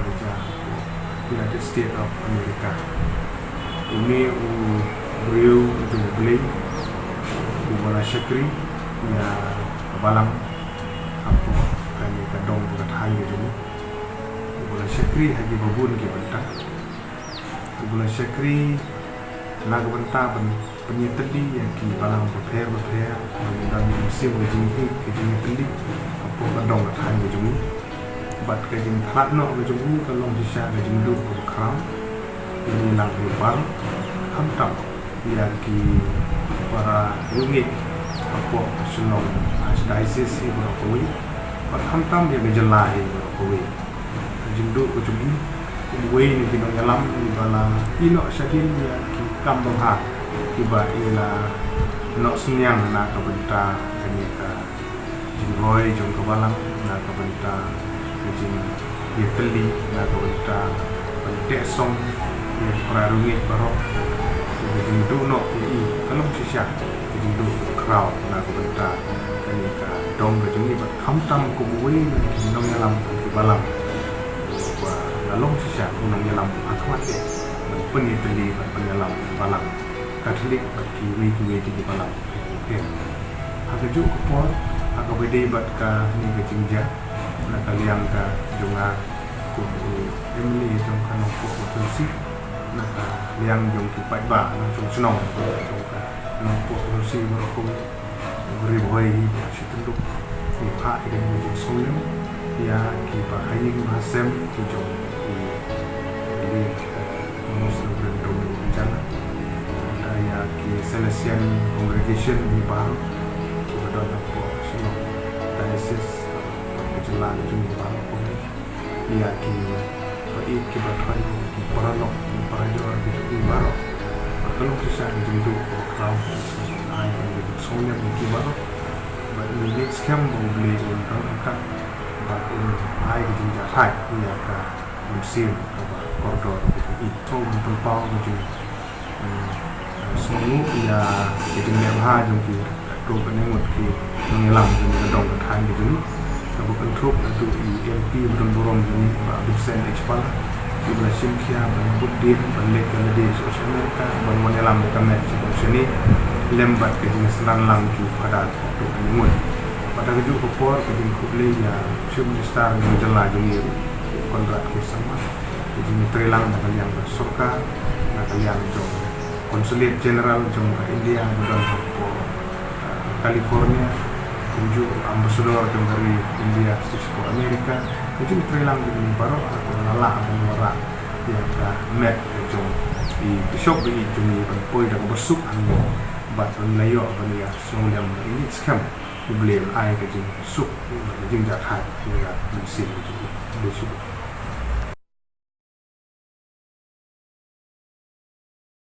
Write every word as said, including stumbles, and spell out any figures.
ba la jia hapoh United States of America. Une u briew u jong U Blei uba la shakri ïa ka balang hapoh kane ka dong ka thaiñ ka jong u. Uba la shakri ha kiba bun ki bynta. Uba la shakri na ka bynta ban pynïatylli ïa ki balang bapher bapher, ban don mynsiem ka jingïeit ka jingïatylli hapoh ka dong ka thaiñ ka jong u. Bad ka jingkhlad noh ka jong u ka long shisha ka jingduh kaba khraw ïa ngi lang baroh, khamtam ïa ki para riewngeit hapoh Shillong Archdiocese hi baroh kawei, bad khamtam ïa ka jylla hi baroh kawei. Ka jingduh ka jong i kum uwei na ki nongïalam ba la ïeh noh shadien ïa ki kam bynta kiba i la noh synñiang na ka bynta kane ka jingroi jong ka balang, na ka bynta ka jingïatylli, na ka bynta ban teh song ïa ki para riewngeit baroh. Ka jingduh noh ïa i ka long shisha ka jingduh khraw na ka bynta kane ka dong ka jong i, bad khamtam kum uwei na ki nongïalam ki balang. Ba la long shisha u nongïalam hakhmat eh ban pynïatylli, ban pynïalam balang Katholik bad kiwei kiwei de ki balang. Ha kajuh ka por, ha kaba ïadei bad kane ka jingjia, na ka liang ka jong nga kum u M L A jong ka Nongpoh Constituency, na ka liang jong ki paidbah nongshong shnong jong ka Nongpoh Constituency baroh kawei, u Ri Bhoi hi ba shi tynduk, ngi phah ïa kane ka jingsngewlem ïa ki ba ha ïing ba ha sem ki jong i, i, eh, Most Reverend Dominic Jala. Nangta ïa ki Salesian Congregation hi baroh kiba don hapoh Shillong Diocese, hapoh ka jylla ka jong ngi baroh kawei. Ïa ki ba ïeit ki ba thoh, ki paralok ki parajor ki jong ngi baroh. Bad ka long shisha ka jingduh kaba khraw, ai ka jingsngewlem ïa ki baroh. Bad ngi ngeit skhem ba U Blei un don ryngkat bad un ai ka jingjahthait ïa ka mynsiem kaba kordor ka jong i. To ban pynpaw ka jing, hmm, sngewnguh ïa ka jingleh bha jong ki katto katne ngut ki nongïalam jong ka dong ka thaiñ ka jong ngi. Kaba kynthup naduh i M P ba don burom jong ngi, Bah Vincent H Pala, kiba la shim khia ban bud dien ban leit da lade sha America ban wan ïalam ka met sha ka mishoni, lem bad ka jingsynran lang ki phadar katto katne ngut. Bad ha kajuh ka por ka jingkhublei ïa Chief Minister jong ka jylla jong ngi ruh, Conrad K Sangma, ka jingïatreilang na ka liang ka sorkar, na ka liang jong Consulate General jong ka India ba don hapoh, ah, California, kumjuh Ambassador jong ka ri India sha ka America, ka jingïatreilang jong ngi baroh ha kaba la lah ban wanrah ïa ka met ka jong i Bishop ba ïeit jong ngi ban poi da kaba suk hangne, bad ban ïa ïoh ban ïa sngewlem, bad ngi ngeit skhem U Blei un ai ka jingsuk, ka jingjahthait ïa ka mynsiem ka jong i. Khublei shibun.